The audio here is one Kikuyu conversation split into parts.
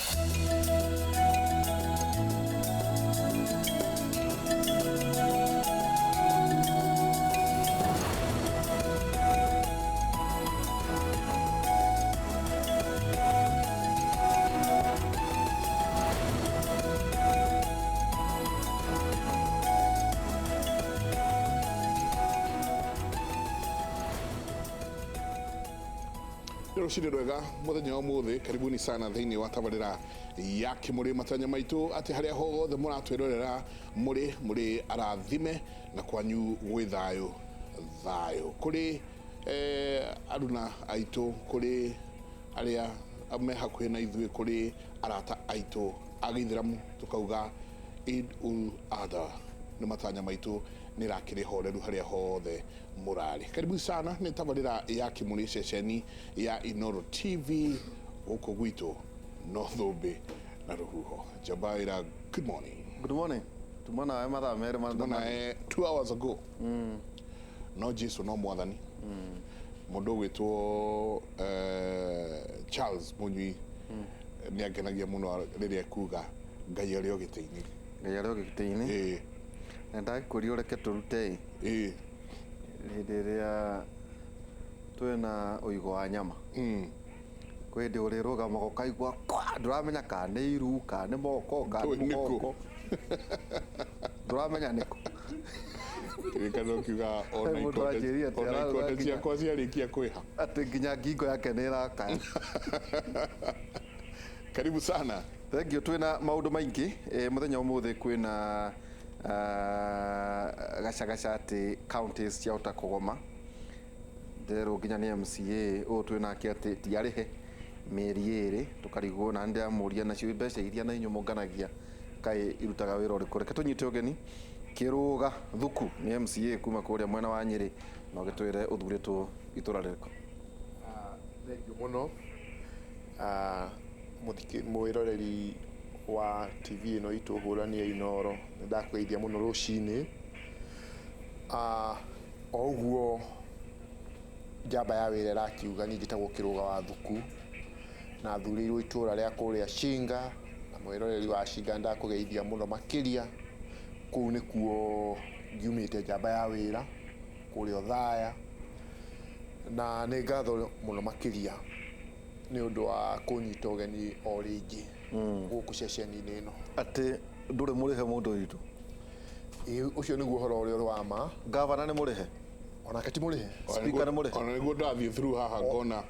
Nĩ rũcinĩ rwega mũthenya wa ũmũthĩ, karibuni sana thĩinĩ wa tabarĩra ya Kĩmũrĩ. Matanya maitũ atĩ harĩa hothe mũratwĩrorera mũrĩ mũrĩ arathime na kwanyu gwĩ thayũ thayũ. Kũrĩ aruna aitũ, kũrĩ arĩa me hakuhĩ na ithuĩ, kũrĩ arata aitũ a gĩithĩramu, tũkauga Eid ul Adha. Nĩ matanya maitũ nĩ ĩrakĩrĩ horeru harĩa hothe mũrarĩ. Karibu sana, nĩ tabarĩra ya Kĩmũrĩ, ceceni ya Inooro TV gũkũ gwitũ no thũmbĩ na rũhuho. Njabaira, good morning. Good morning. Tuma nawe mathaa merĩ Tuma nawe 2 hours ago. No Jesu no mwathani. Mũndũ ũgwĩtwo Charles Mũnyui nĩ angenagia mũno rĩrĩa ekuga Ngai arĩ o gĩtĩ-inĩ. Ngai arĩ o gĩtĩ-inĩ. Na ndakũria ũreke tũrute ĩ. Hĩndĩ ĩrĩa twĩna ũigo wa nyama. Kwĩ hĩndĩ ũrĩrũgamaga ũkaigua kwa ndũramenya kana nĩ iru kana nĩ moko kana nĩ Ndũĩ nĩkũ. mũgongo. Ndũramenya nĩkũ. Ririkana ũkiuga ona He mũndũ anjĩrire atĩ ona ararora ikonde nginya- ciakwa ciarĩkia kwĩha. Atĩ nginya ngingo yake nĩ ĩrakaya. Karibu sana. Thank you. Twĩna maũndũ maingĩ mũthenya ũmũthĩ. Kwĩna gacagaca atĩ counties ciahota kũgoma. Nderwo nginya nĩ MCA ũyũ twĩnake atĩ ti arĩhe mĩeri 2, tũkarigwo na nĩndĩramũria nacio mbeca iria na inyuĩ mũnganagia kaĩ irutaga wĩra ũrĩkũ. Reke tũnyite ũgeni Kĩrũga Thuku, nĩ MCA kuma kũrĩa mwena wa Nyĩrĩ, na ũgĩtwĩre ũthurĩtwo itũra rĩrĩkũ. Thengiũ mũno mwĩroreri wa TV ĩno itũ hũrani ya Inooro, nĩ ndakũgeithia mũno rũcinĩ. O ũguo njamba ya wĩra ĩrakiuga, niĩ njĩtagwo Kĩrũga wa Thuku na thurĩirwo itũra rĩa kũrĩa Shinga, na mwĩroreri wa Shinga nĩ ndakũgeithia mũno makĩria. Kũu nĩkuo ngiumĩte njamba ya wĩra kũrĩa Othaya, na nĩ ngatho mũno makĩria nĩ ũndũ wa kũnyita ũgeni o rĩngĩ gũkũ ceceni-inĩ ĩno. Atĩ ndũrĩ mũrĩhe mũndũ witũ? Ĩĩ, ũcio nĩguo ũhoro ũrĩa ũrĩ wa ma. Gavana nĩ mũrĩhe? Onake ti mũrĩhe. Speaker nĩ mũrĩhe? Ona nĩguo ndathiĩ through haha ngona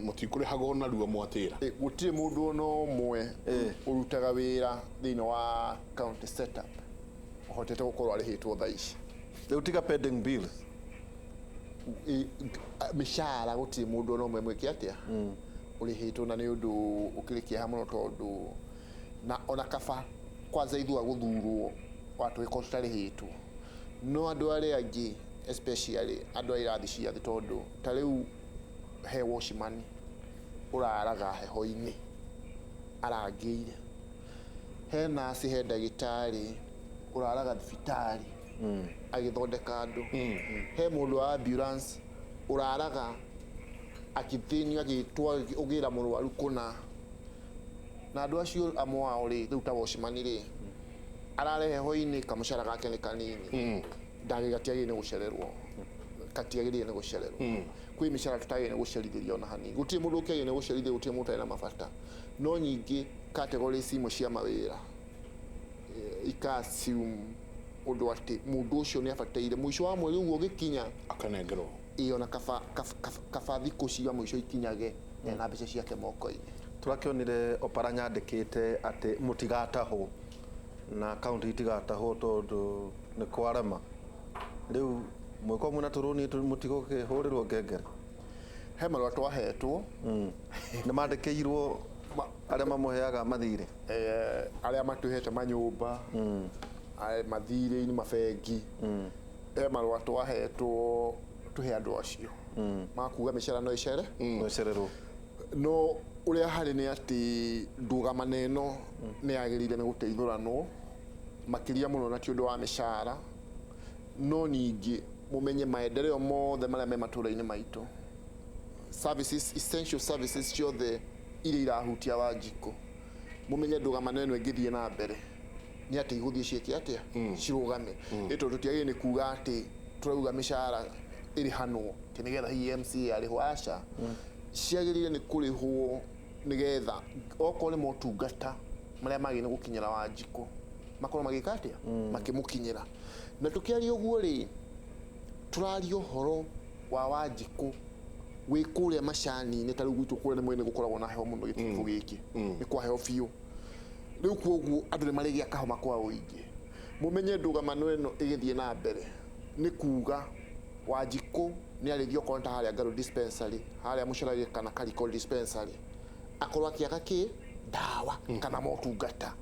mũtikũrĩhagwo o narua mwatĩra. Gũtirĩ mũndũ ona ũmwe ũrutaga wĩra thĩinĩ wa county setup ũhotete gũkorwo arĩhĩtwo thaa ici. Rĩu tiga pending bills. Mĩcara gũtirĩ mũndũ ona ũmwe mwĩke atĩa ũrĩhĩtwo, na nĩ ũndũ ũkĩrĩ kĩeha mũno, tondũ na ona kaba kwanza ithua gũthurwo watũgĩkorwo tũtarĩhĩtwo, no andũ arĩa angĩ, especially andũ a irathi cia thĩ, tondũ ta rĩu he watchman ũraraga heho-inĩ arangĩire, he nurse, he ndagĩtarĩ ũraraga thibitarĩ agĩthondeka andũ, he mũndũ wa ambulance ũraraga akĩthĩnio agĩtwo ũgĩra mũrwaru kũna, na andũ acio amwe ao rĩ, rĩu ta watchman rĩ, arare heho-inĩ, kamũcara gake nĩ kanini, ndagĩgatiagĩrĩire nĩ gũcererwo, gatiagĩrĩire nĩ gũcererwo. Kwĩ mĩcara tũtagĩrĩire nĩ gũcerithĩria ona hanini. Gũtirĩ mũndũ ũkĩagĩrĩire nĩ gũcerithia, gũtirĩ mũndũ ũtarĩ na mabata, no nyingĩ categories imwe cia mawĩra ika assume ũndũ atĩ mũndũ ũcio nĩ abataire mũico wa mweri ũguo ũgĩkinya akanengerwo. Ĩĩ, ona kaba thikũ cia mũico ikinyage ena mbeca ciake moko-inĩ. Tũrakĩonire Oparanya andĩkĩte atĩ mũtigatahwo na kaunti itigatahwo tondũ nĩ kwarema. Rĩu mwĩko mwĩna tũrũni mũtigũkĩhũrĩrwo ngengere? He marũa twahetwo. Nĩ mandĩkĩirwo arĩa mamũheaga mathirĩ? Arĩa matũhete manyũmba, mathirĩ-inĩ, mabengi, he marũa twahetwo tũhe andũ acio makuga mĩcara no ĩcere. No ĩcererwo. No ũrĩa harĩ nĩ atĩ ndũgamano ĩno nĩ yagĩrĩire nĩ gũteithũranwo makĩria mũno, na ti ũndũ wa mĩcara, no ningĩ mũmenye maendeleo mothe marĩa me matũra-inĩ maitũ, services, essential services ciothe Iria irahutia Wanjikũ, mũmenye ndũgamano ĩno ĩngĩthiĩ na mbere nĩ atĩ igũthiĩ ciĩke atĩa, cirũgame. Nĩ tondũ tũtiagĩrĩire nĩ kuga atĩ tũrauga mĩcara ĩrĩhanwo atĩ nĩgetha hihi MCA arĩhwo, aca. Ciagĩrĩire nĩ kũrĩhwo nĩgetha okorwo nĩ motungata marĩa magĩrĩire nĩ gũkinyĩra Wanjikũ makorwo magĩka atĩa, makĩmũkinyĩra. Na tũkĩaria ũguo rĩ, tũraria ũhoro wa Wanjikũ wĩ kũrĩa macani-inĩ. Ta rĩu gwitũ kũrĩa nĩ mwene gũkoragwo na heho mũno, gĩtibũ gĩkĩ nĩ kwa heho biũ. Rĩu koguo andũ nĩ marĩgĩa kahoma kwa ũingĩ. Mũmenye ndũgamano ĩno ĩgĩthiĩ na mbere nĩ kuga Wanjikũ nĩ arĩthiĩ okorwo nĩ ta harĩa Ngaru dispensary, harĩa Mũcarage kana Kariko dispensary, akorwo akĩaga kĩ ndawa kana motungata,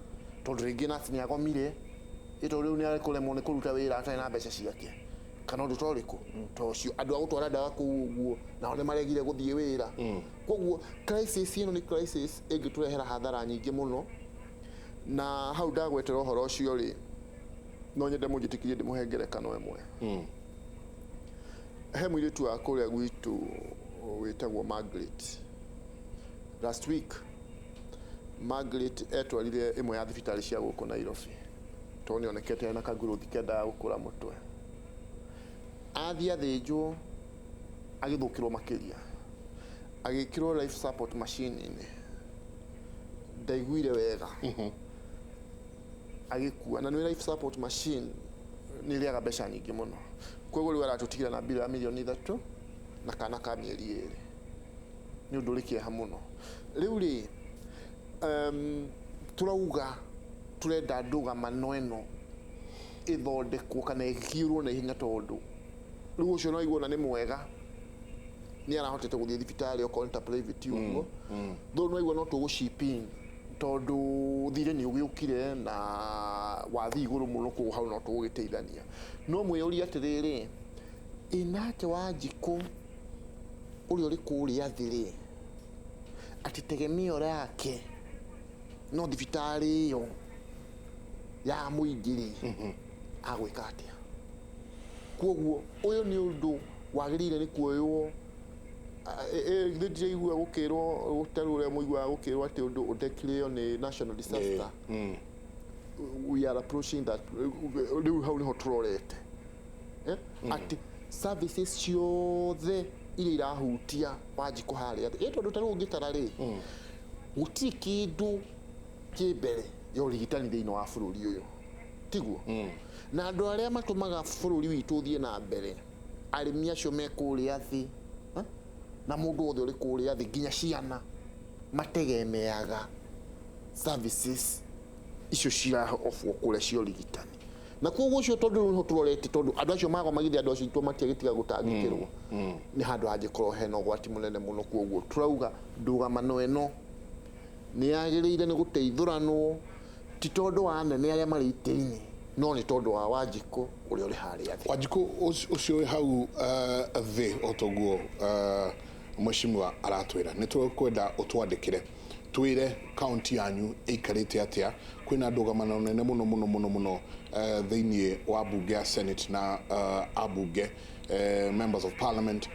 tondũ rĩngĩ naci nĩ agomire, ĩ tondũ rĩu nĩ arĩkũremwo nĩ kũruta wĩra atarĩ na mbeca ciake kana ũndũ ta ũrĩkũ ta ũcio. Andũ a gũtwara ndawa kũu ũguo nao nĩ maregire gũthiĩ wĩra. Koguo crisis ĩno nĩ crisis ĩngĩtũrehera hathara nyingĩ mũno. Na hau ndagwetera ũhoro ũcio rĩ, no nyende mũnjĩtĩkĩrie ndĩmũhe ngerekano ĩmwe. He mũirĩtu wa kũrĩa gwitũ wĩtagwo Margaret. Last week Margaret etwarire ĩmwe ya thibitarĩ cia gũkũ Nairobi tondũ nĩonekete ena kaguruthi kendaga gũkũra mũtwe. Athiĩ athĩnjwo, agĩthũkĩrwo makĩria, agĩkĩrwo life support machine-inĩ, ndaiguire wega, agĩkua. Na nĩ life support machine nĩ ĩrĩaga mbeca nyingĩ mũno. Koguo rĩu aratũtigĩra na mbirũ ya mirioni 3 na kana ka mĩeri 2. Nĩ ũndũ ũrĩ kĩeha mũno. Rĩu rĩ, tũrauga tũrenda ndũgamano ĩno ĩthondekwo kana ĩhiũrwo na ihenya, tondũ rĩu ũcio no aigua ona nĩ mwega nĩ arahotete gũthiĩ thibitarĩ okorwo nĩ ta private ũguo, though no aigua no tũgũ chip in tondũ thirĩ nĩ ũgĩũkire na wathiĩ igũrũ mũno, koguo hau no tũgũgĩteithania. No mwĩyũrie atĩrĩrĩ, ĩ nake Wanjikũ ũrĩa ũrĩ kũrĩa thĩ rĩ, atĩ tegemeo yake no thibitarĩ ĩyo ya mũingĩ rĩ, agwĩka atĩa? Koguo ũyũ nĩ ũndũ wagĩrĩire nĩ kuoywo. Githĩ ndiraigua gũkĩrwo ta rĩu ũrĩa mũiguaga gũkĩrwo atĩ ũndũ ũdeclare nĩ national disaster? We are approaching that. Rĩu hau nĩho tũrorete. Atĩ services ciothe iria irahutia Wanjikũ harĩa thĩ, ĩ tondũ ta rĩu ũngĩtara rĩ, gũtirĩ kĩndũ kĩ mbere ya ũrigitani thĩinĩ wa bũrũri ũyũ, tiguo? Na andũ arĩa matũmaga bũrũri witũ ũthiĩ na mbere, arĩmi acio me kũrĩa thĩ, eh? Na mũndũ wothe ũrĩ kũrĩa thĩ nginya ciana mategemeaga services icio cia ofwo kũrĩa cia ũrigitani. Na koguo ũcio tondũ rĩu nĩho tũrorete, tondũ andũ acio magomagithia andũ acio itũ matiagĩtiga gũtangĩkĩrwo nĩ handũ hangĩkorwo hena ũgwati mũnene mũno. Koguo tũrauga ndũgamano ĩno nĩ yagĩrĩire nĩ gũteithũranwo, ti tondũ wa anene arĩa marĩ itĩ-inĩ, no nĩ tondũ wa Wanjikũ ũrĩa ũrĩ harĩa thĩ. Wanjikũ ũcio wĩ hau thĩ, o toguo mheshimiwa aratwĩra, nĩ tũkwenda ũtwandĩkĩre twĩre kaunti yanyu ĩikarĩte atĩa. Kwĩna ndũgamano nene mũno mũno mũno mũno thĩinĩ wa bunge ya Senate na ambunge, members of parliament,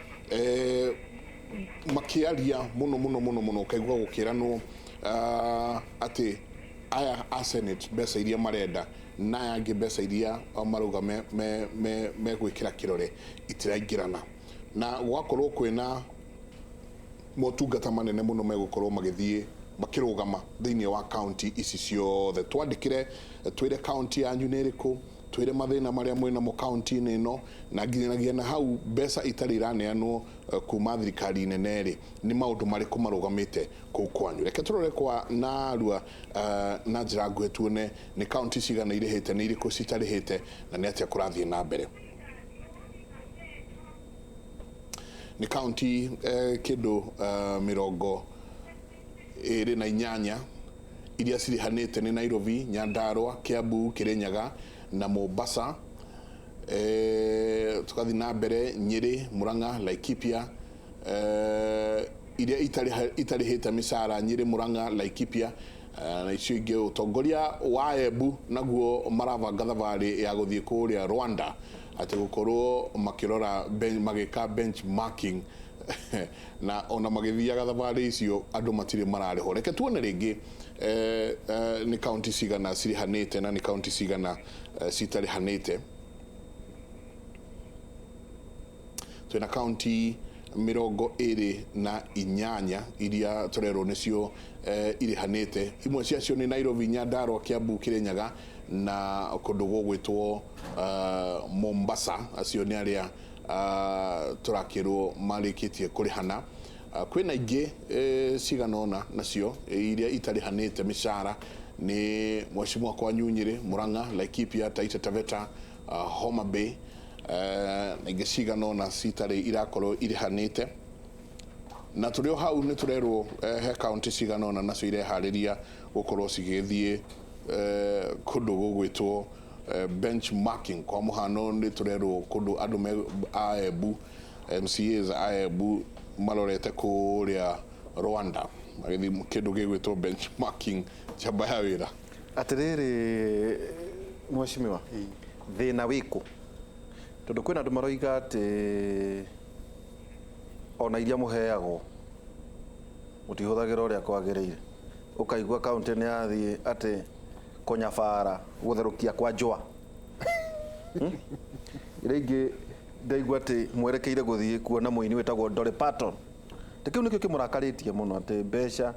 makĩaria mũno mũno mũno mũno, ũkaigua gũkĩranwo atĩ aya a Senate mbeca iria marenda na aya angĩ mbeca iria marauga megwĩkĩra kĩrore itiraingĩrana, na gũgakorwo kwĩna motungata manene mũno megũkorwo magĩthiĩ makĩrũgama thĩinĩ wa kaunti ici ciothe. Twandĩkĩre twĩre kaunti yanyu nĩ ĩrĩkũ, twĩre mathĩna marĩa mwĩnamo kaunti-inĩ ĩno, na nginyanagia na hau mbeca itarĩ iraneanwo kuma thirikari nene rĩ, nĩ maũndũ marĩkũ marũgamĩte kũu kwanyu. Reke tũrore kwa narua na njĩra nguhĩ tuone nĩ kaunti cigana irĩhĩte, nĩ irĩkũ citarĩhĩte, na nĩ atĩa kũrathiĩ na mbere. Nĩ kaunti kĩndũ 28 iria cirĩhanĩte nĩ Nairobi, Nyandarua, Kiambu, Kirinyaga na Mombasa. Tugathiĩ na mbere Nyĩrĩ, Murang'a, Laikipia. Iria itarĩhĩte mĩcara Nyĩrĩ, Murang'a, Laikipia na icio ingĩ. Ũtongoria wa Embu naguo marabanga thabarĩ ya gũthiĩ kũrĩa Rwanda atĩ gũkorwo makĩrora magĩka benchmarking. Na ona magĩthiaga thabarĩ icio andũ matirĩ mararĩhwo. Reke tuone rĩngĩ nĩ kaunti cigana cirĩhanĩte na nĩ kaunti cigana citarĩhanĩte. Twĩna kaunti 28 iria tũrerwo nĩcio irĩhanĩte. Imwe ciacio nĩ Nairobi, Nyandarua, Kiambu, Kirinyaga na kũndũ gũgwĩtwo Mombasa. Acio nĩ arĩa tũrakĩrwo marĩkĩtie kũrĩhana. Kwĩna ingĩ cigana ũna nacio iria itarĩhanĩte mĩcara nĩ Mheshimiwa kwanyu Nyĩrĩ, Murang'a, Laikipia, Taita Taveta, Homa Bay, na ingĩ cigana ũna citarĩ irakorwo irĩhanĩte. Na tũrĩ o hau nĩ tũrerwo he kaunti cigana ũna nacio ireharĩria gũkorwo cigĩthiĩ kũndũ gũgwĩtwo benchmarking. Kwa mũhano nĩ tũrerwo kũndũ andũ me a Embu, MCAs a Embu marorete kũrĩa Rwanda magĩthiĩ kĩndũ gĩgwĩtwo benchmarking. Njamba ya wĩra. Atiriri mheshimiwa, thina wiku tondu kwina andu maroiga ati ona iria muheagwo mutihuthagira uria kwagiriire. Ukaigua kaunti ni yathie ati kunyabara gutherũkia kwa njũa. Iria ingĩ ndaigua atĩ mwerekeire gũthiĩ kuona mũini wĩtagwo Dolly Parton. Te kĩu nĩkĩo kĩmũrakarĩtie mũno, atĩ mbeca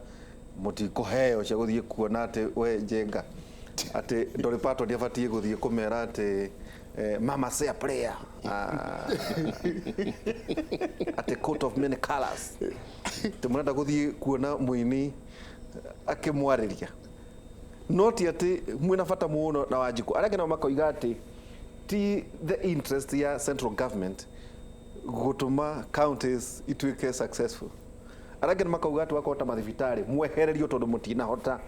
mũtikũheo cia gũthiĩ kuona atĩ we Njenga, atĩ Dolly Parton ndĩabatiĩ gũthiĩ kũmera atĩ mama say a prayer, atĩ coat of many colors, atĩ mũrenda gũthiĩ kuona mũini akĩmwarĩria, no ti atĩ mwĩna bata mũno na Wanjikũ. Arĩa angĩ nao makoiga atĩ ti the interest ya central government gũtũma counties ituĩke successful. Arĩa angĩ makauga atĩ wakorwo ta mathibitarĩ mwehererio tondũ mũtinahota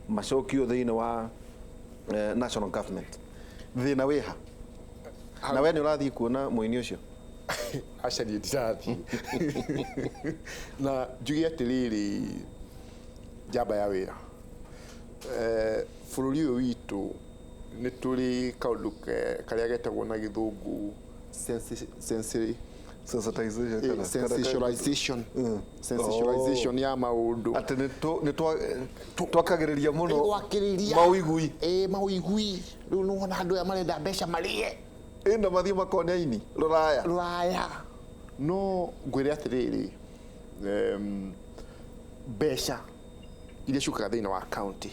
macokio thĩinĩ wa national government. Thĩna wĩha na we nĩ ũrathiĩ kuona mũini ũcio? Aca, niĩ ndirathiĩ. Na njuge atĩrĩrĩ, njamba ya wĩra, bũrũri ũyũ witũ nĩ tũrĩ kaũndũ karĩa getagwo na gĩthũngũ sensory sensitization, sensationalization, sensationalization ya maũndũ. Atĩ nĩ twakagĩrĩria mũno Gwakĩrĩria mawĩigui. Ĩ, mawĩigui. Rĩu nĩwona andũ aya marenda mbeca marĩe. Ĩna mathiĩ makone aini rũraya. Rũraya. No ngwĩre atĩrĩrĩ, mbeca iria ciũkaga thĩinĩ wa county,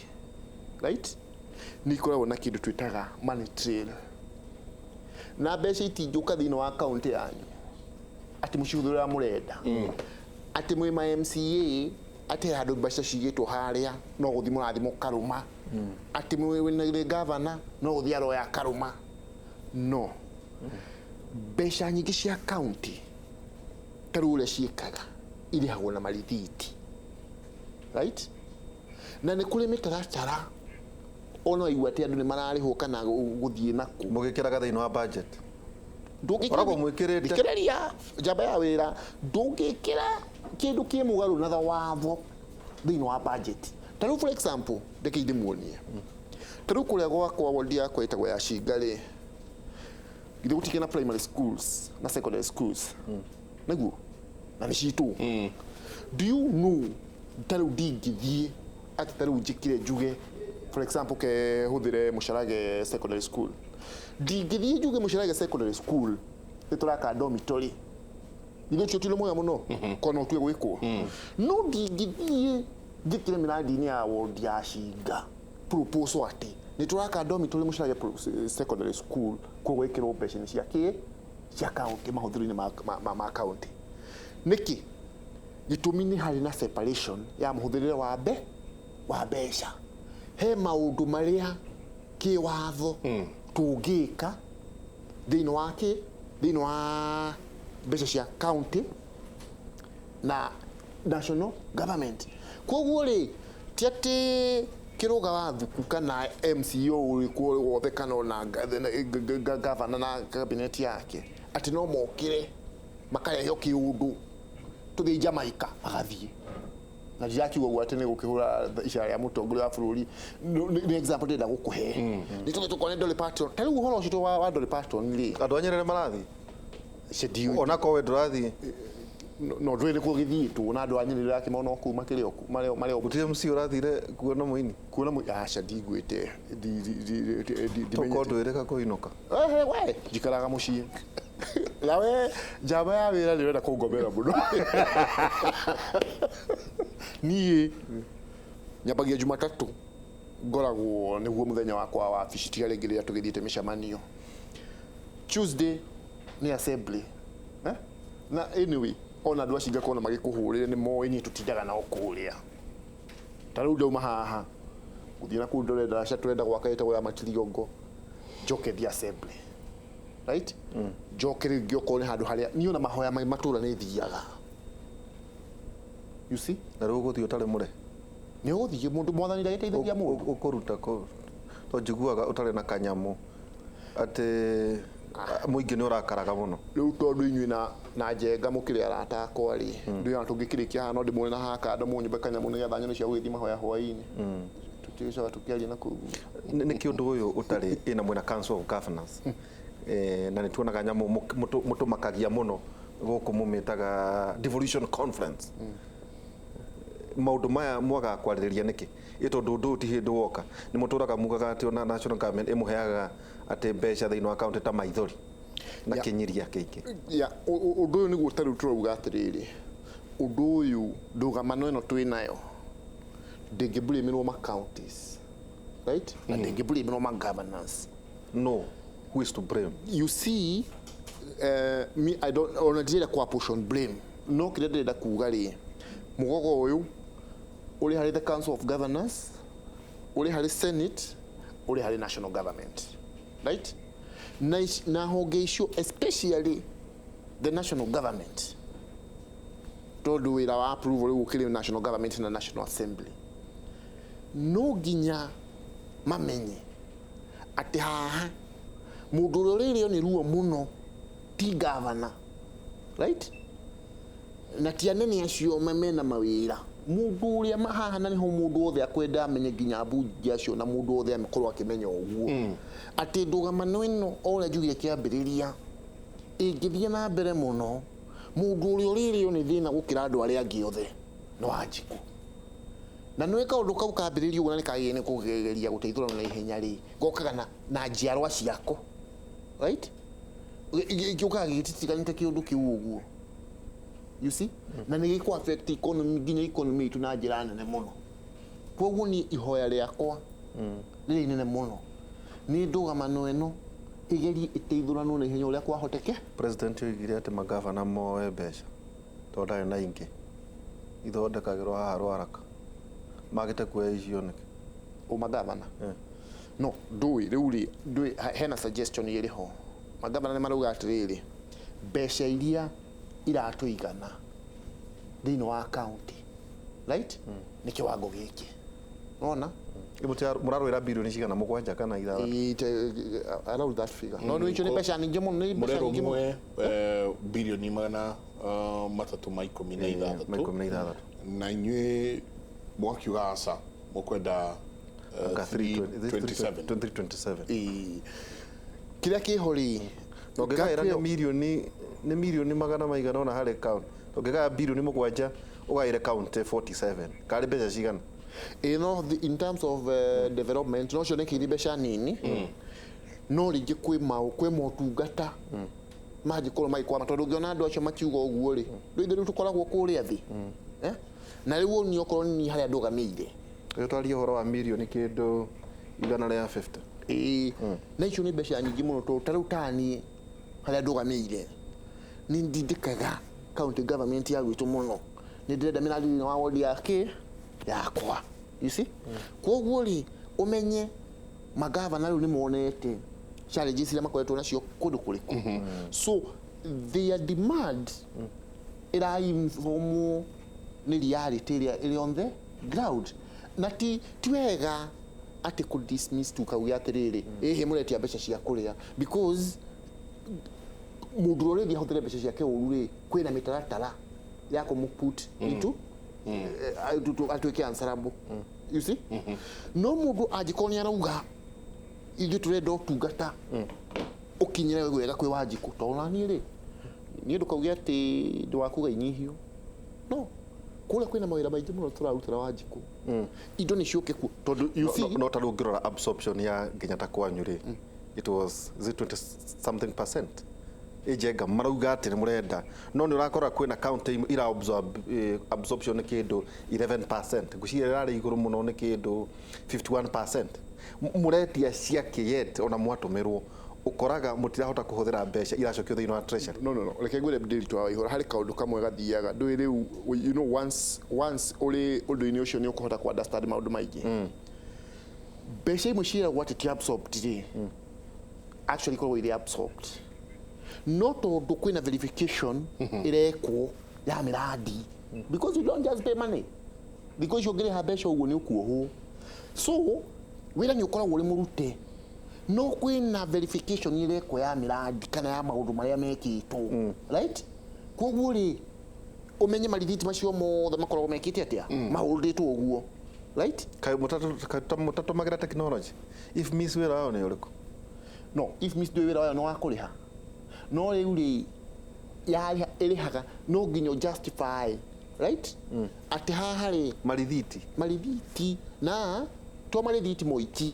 right, nĩ ikoragwo na kĩndũ twĩtaga money trail, na mbeca itingĩũka thĩinĩ wa county yanyu atĩ mũcihũthĩre ũrĩa mũrenda, atĩ mwĩ ma MCA atĩ handũ mbeca cigĩtwo harĩa no gũthiĩ mũrathiĩ mũkarũma, atĩ mwĩ gavana no gũthiĩ aroya akarũma. No mbeca nyingĩ cia county ta rĩu ũrĩa ciĩkaga irĩhagwo na marithiti, right, na nĩ kũrĩ mĩtaratara ona waigua atĩ andũ nĩ mararĩhwo kana gũthiĩ naku. Mũgĩkĩraga thĩinĩ wa budget. Ndũngĩkĩra. Koragwo mwĩkĩrĩte. Thikĩrĩria, njamba ya wĩra, ndũngĩkĩra kĩndũ kĩ mũgarũ na watho thĩinĩ wa budget. Ta rĩu for example, reke ndĩmuonie, ta rĩu kũrĩa gwakwa ward yakwa ĩtagwo ya Cinga rĩ, githĩ gũtikĩrĩ na primary schools na secondary schools nĩguo na nĩ citũ? Do you know ta rĩu ndingĩthiĩ atĩ ta rĩu njĩkire njuge for example ke hũthĩre Mũcarage secondary school, ndingĩthiĩ njuge Mũcarage secondary school nĩ tũraka dormitory. Githĩ ũcio ti ũndũ mwega mũno korwo no ũtue gwĩkwo? No ndingĩthiĩ njĩkĩre mĩrandi-inĩ ya ward ya Cinga proposal atĩ nĩ tũraka dormitory Mũcarage secondary school, koguo ĩkĩrwo mbeca-inĩ cia kĩ cia county, mahũthĩro-inĩ ma county. Nĩkĩ? Gĩtũmi nĩ harĩ na separation ya mũhũthĩrĩre wa mbeca. He maũndũ marĩa kĩwatho tũngĩka thĩinĩ wa kĩ thĩinĩ wa mbeca cia county na national government. Koguo rĩ, ti atĩ kĩrũga wa thuku kana MCO ũrĩkũ wothe kana ona gavana na cabinet yake atĩ no mokĩre makareheo kĩũndũ tũthiĩ Jamaica magathiĩ. Na ndirakiuga ũguo atĩ nĩ gũkĩhũra icara rĩa mũtongoria wa bũrũri. Nĩ example ndĩrenda gũkũhe, nĩ tũthiĩ tũkone Dolly Parton. Ta rĩu ũhoro ũcio wa Dolly Parton rĩ, Andũ a Nyerere marathiĩ. Schedule. Onakorwo we ndũrathiĩ. No ndwä kå gä thiätwo na andå a nyä rä rakĩmona o kuu makĩrĩ o marĩ o Gũtirĩ MC ũrathire kuona mũini? Kuona aca, ndigwĩte. Tokorwo ndwĩrĩka kũinũka. We njikaraga mũciĩ na we njamba ya wĩra nĩ ũrenda kũngomera mũno. Niĩ nyambagia Jumatatũ, ngoragwo nĩguo mũthenya wakwa wa wabici, tiga rĩngĩ rĩrĩa tũgĩthiĩte mĩcemanio. Tuesday nĩ assembly, eh? Na anyway, ona andũ acio ingĩkorwo magĩkũhũrĩre nĩ moĩ niĩ tũtindaga nao kũrĩa. Ta rĩu ndauma haha gũthiĩ na kũu ndore ndaraca tũrenda gwaka ĩtagwo ya Matiriongo, njoke thiĩ assembly, right? Njoke rĩngĩ okorwo nĩ handũ harĩa niĩ ona mahoya ma matũra nĩ thiaga, you see. Na rĩu ũgũthiĩ ũtarĩ mũre? Nĩ ũgũthiĩ, mũndũ mwathani ndagĩteithagia mũndũ. Ũkũruta kũ to njiguaga ũtarĩ na kanyamũ atĩ mũingĩ nĩ ũrakaraga mũno. Rĩu tondũ inyuĩ na Njenga mũkĩrĩ arata akwa rĩ, ndĩona tũngĩkĩrĩkia haha no ndĩmuone na haha kando mũnyũmbe kanyamũ nĩgetha nyone cia gũgĩthiĩ mahoya hwaĩ-inĩ, tũtigĩcoka tũkĩaria na kũu. Nĩ ũndũ ũyũ ũtarĩ ĩna mwĩna Council of Governors, na nĩ tuonaga nyamũ mũtũmakagia mũno gũkũ mũmĩtaga devolution conference. Maũndũ maya mwagaga kwarĩrĩria nĩkĩ? Ĩ tondũ ũndũ ũyũ ti hĩndĩ woka, nĩ mũtũraga mugaga atĩ ona national government ĩmũheaga atĩ mbeca thĩinĩ wa county ta maithori na kĩnyiria kĩingĩ. Ya, ũndũ ũyũ nĩguo tarĩu tũrauga atĩrĩrĩ, ũndũ ũyũ ndũgamano ĩno twĩ nayo ndĩngĩblamerwo ma counties, right? Na ndĩngĩblamerwo ma governors. No who is to blame? You see, me, I don't, ona ndirenda kwa apportion blame, no kĩrĩa ndĩrenda kuga rĩ, mũgogo ũyũ ũrĩ harĩ the Council of Governors, ũrĩ harĩ Senate, ũrĩ harĩ national government, right? Na honge icio, especially the national government, tondũ wĩra wa approval rĩu ũkĩrĩ national government na National Assembly, no nginya mamenye atĩ haha mũndũ ũrĩa ũrĩrĩo nĩ ruo mũno ti gavana, right? Na ti anene acio mena mawĩra. Mũndũ ũrĩa haha na nĩho mũndũ wothe akwenda amenye, nginya ambunge acio na mũndũ wothe akorwo akĩmenya ũguo, atĩ ndũgamano ĩno, o ũrĩa njugire kĩambĩrĩria, ĩngĩthiĩ na mbere mũno, mũndũ ũrĩa ũrĩrĩo nĩ thĩna gũkĩra andũ arĩa angĩ othe no Wanjikũ. Na nĩ kaũndũ kau kambĩrĩria ũguo na nĩ kagĩrĩire nĩ kũgeria gũteithũrana na ihenya rĩ, gokaga na njiarwa ciako, right? Gĩũkaga gĩgĩtitiganĩte kĩũndũ kĩu ũguo, you see? Na nĩ gĩkũ affect economy, nginya economy itũ na njĩra nene mũno. Koguo niĩ ihoya rĩakwa rĩrĩa inene mũno nĩ ndũgamano ĩno ĩgerie ĩteithũranwo na ihenya ũrĩa kwahoteke. President oigire atĩ magavana moe mbeca tondũ ndarĩ na ingĩ ithondekagĩrwo haha Rwaraka, magĩte kuoya icio nĩkĩ? O magavana? Eh. No ndũĩ rĩu rĩ, ndũĩ hena suggestion ĩrĩ ho. Magavana nĩ marauga atĩrĩrĩ, mbeca iria iratũigana thĩinĩ wa county, right, nĩ kĩwango gĩkĩ nona. Mũrarũĩra birioni cigana, mũgwanja kana ithathatũ? Around that figure, no nĩ icio nĩ mbeca nyingĩ mũno, nĩ mbeca Mũrerwo nyingĩ mũno. muoe birioni 316. Ma 16. Na inyuĩ mwakiuga aca, mũkwenda Anga 327. 327. Ĩĩ. Kĩrĩa kĩho rĩ, Ũngĩgaĩra gap nĩ ĩyo- mirioni magana maigana ũna harĩ county, ũngĩgaya birioni 7 ũgaĩre county 47, karĩ mbeca cigana? Ĩ no in terms of development no cioneke irĩ mbeca nini, no rĩngĩ kwĩ motungata mangĩkorwo magĩkwama, tondũ ũngĩona andũ acio makiuga ũguo rĩ, rĩu ithuĩ rĩu tũkoragwo kũrĩa thĩ. Eh? Na rĩu niĩ okorwo nĩ harĩa ndũgamĩire. Rĩu twarie ũhoro wa mirioni kĩndũ 150. Ĩĩ, na icio nĩ mbeca nyingĩ mũno, tondũ ta rĩu taniĩ harĩa ndũgamĩire nĩ ndindĩkaga county government ya gwitũ mũno, nĩ ndĩrenda mĩradi thĩinĩ wa wodi yake yakwa, you see? Koguo rĩ, ũmenye magavana rĩu nĩ monete challenges iria makoretwo nacio kũndũ kũrĩkũ, so their demand ĩrainformwo nĩ reality ĩrĩa ĩrĩ on the ground. Na ti wega atĩ kũ dismiss tu kauge atĩrĩrĩ, ĩhĩ, mũretia mbeca cia kũrĩa, because mũndũ ũrĩa ũrĩthiĩ ahũthĩre mbeca ciake ũru rĩ, kwĩna mĩtaratara ya kũmũ put into atuĩke answerable, you see? No mũndũ angĩkorwo nĩ arauga ithuĩ tũrenda ũtungata ũkinyĩre wega kwĩ Wanjikũ, tondũ naniĩ rĩ Niĩ ndũkauge atĩ ndĩ inyihio. No kũrĩa kwĩna mawĩra maingĩ mũno tũraruta na Wanjikũ. Indo nĩ ciũke kuo tondũ you see, No ta rĩu ũngĩrora absorption ya nginya ta kwanyu rĩ, it was, is it 20 something percent? Ĩnjenga marauga atĩ nĩ mũrenda, no nĩ ũrakora kwĩna county imwe ira absorb, absorption nĩ kĩndũ 11%, ngwĩciria ĩrarĩ igũrũ mũno nĩ kĩndũ 51%. Mũretia ciake, yet ona mwatũmĩrwo ũkoraga mũtirahota kũhũthĩra mbeca iracokio thĩinĩ wa treasury. No, reke ngwĩre, Ndiritu wa Waihũra, harĩ kaũndũ kamwe gathiaga ndũĩ rĩu, once ũrĩ ũndũ-inĩ ũcio nĩ ũkũhota ku understand maũndũ maingĩ. Mbeca imwe ciĩragwo atĩ ti absorbed rĩ, actually ikoragwo irĩ absorbed, no tondũ kwĩna verification ĩrekwo ya mĩrandi, because you don't just pay money. Thikũ icio ũngĩrĩha mbeca ũguo nĩ ũkuohwo. So wĩra nĩ ũkoragwo ũrĩ mũrute, no kwĩna verification ĩrekwo ya mĩrandi kana ya maũndũ marĩa mekĩtwo, right? Koguo rĩ, ũmenye marithiti macio mothe makoragwo mekĩte atĩa, mahũndĩtwo ũguo, right? Kaĩ mũtatũmagĩra technology? IFMIS wĩra wao nĩ ũrĩkũ? No IFMIS ndũĩ wĩra wayo nĩ wa kũrĩha, no rĩu rĩ, yarĩha ĩrĩhaga no nginya ũ justify, right, atĩ haha rĩ Marithiti. Marithiti na to marithiti moiki,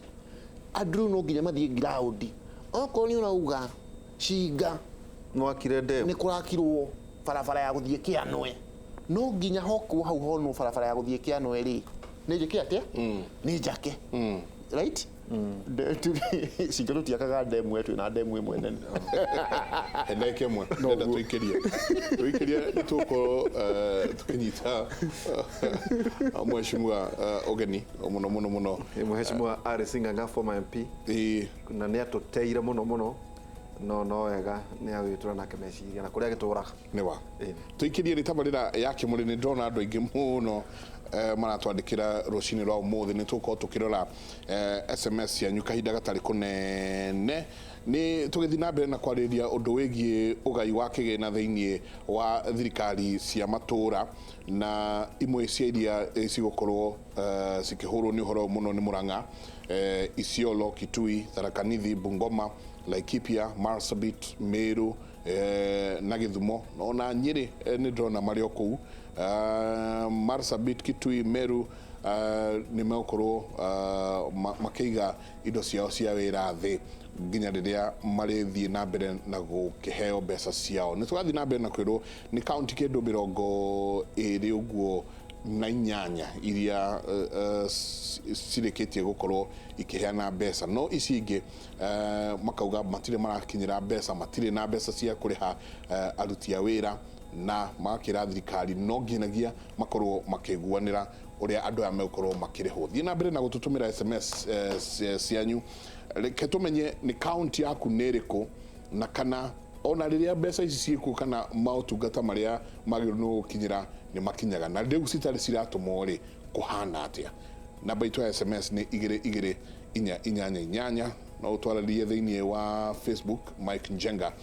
andũ rĩu no nginya mathiĩ ground. Okorwo nĩ ũrauga cinga Nwakire nĩ ndemu. Kũrakirwo barabara ya gũthiĩ Kĩanwe, no nginya hokwo hau honwo barabara ya gũthiĩ Kĩanwe rĩ, nĩ njĩke atĩa? Nĩ njake, right? Cinga tũtiakaga ndemu, we twĩna ndemu ĩmwe nene. Ndagĩka ĩmwe ndenda tũikĩrie nĩ tũgũkorwo tũkĩnyita mheshimiwa ũgeni mũno mũno mũno. Mheshimiwa Alice Ng'ang'a, former MP, Ĩĩ. na nĩ atũteire mũno mũno, no wega nĩ agwĩtũra nake meciria na kũrĩa agĩtũraga. Nĩ wa Ĩĩ. Tũikĩrie rĩ tabarĩra ya Kĩmũrĩ. Nĩ ndĩrona andũ aingĩ mũno maratwandĩkĩra rũcinĩ rwa ũmũthĩ. Nĩ tũgũkorwo tũkĩrora SMS cianyu kahinda gatarĩ kũnene. Nĩ tũgĩthiĩ na mbere na kwarĩrĩria ũndũ wĩgiĩ ũgai wa kĩgĩna thĩinĩ wa thirikari cia matũũra, na imwe cia iria cigũkorwo cikĩhũrwo nĩ ũhoro ũyũ mũno nĩ Murang'a, Isiolo, Kitui, Tharaka Nithi, Bungoma, Laikipia, Marsabit, Meru na Gĩthumo ona Nyĩrĩ. Nĩ ndĩrona marĩ o kũu Marsabit, Kitui, Meru, nĩ megũkorwo makĩiga indo ciao cia wĩra thĩ nginya rĩrĩa marĩthiĩ na mbere na gũkĩheo mbeca ciao. Nĩ tũrathiĩ na mbere na kwĩrwo nĩ kaunti kĩndũ 28 ũguo iria cirĩkĩtie gũkorwo ikĩheana mbeca, no ici ingĩ makauga matirĩ marakinyĩra mbeca, matirĩ na mbeca cia kũrĩha aruti a wĩra, na magakĩra thirikari no nginyagia makorwo makĩiguanĩra ũrĩa andũ aya megũkorwo makĩrĩhwo. Thiĩ na mbere na gũtũtũmĩra SMS cianyu. Reke tũmenye nĩ kaunti yaku nĩ ĩrĩkũ, na kana ona rĩrĩa mbeca ici ciĩkuo kana maũtungata marĩa magĩrĩirwo nĩ gũkinyĩra nĩ makinyaga, na rĩu citarĩ ciratũmwo rĩ, kũhana atĩa? Namba itũ ya SMS nĩ 22488. No ũtwarĩrie thĩinĩ wa Facebook, Mike Njenga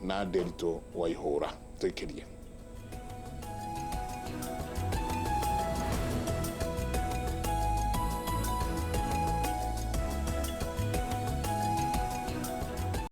na Nderitu Waihũra. Tũikĩrie.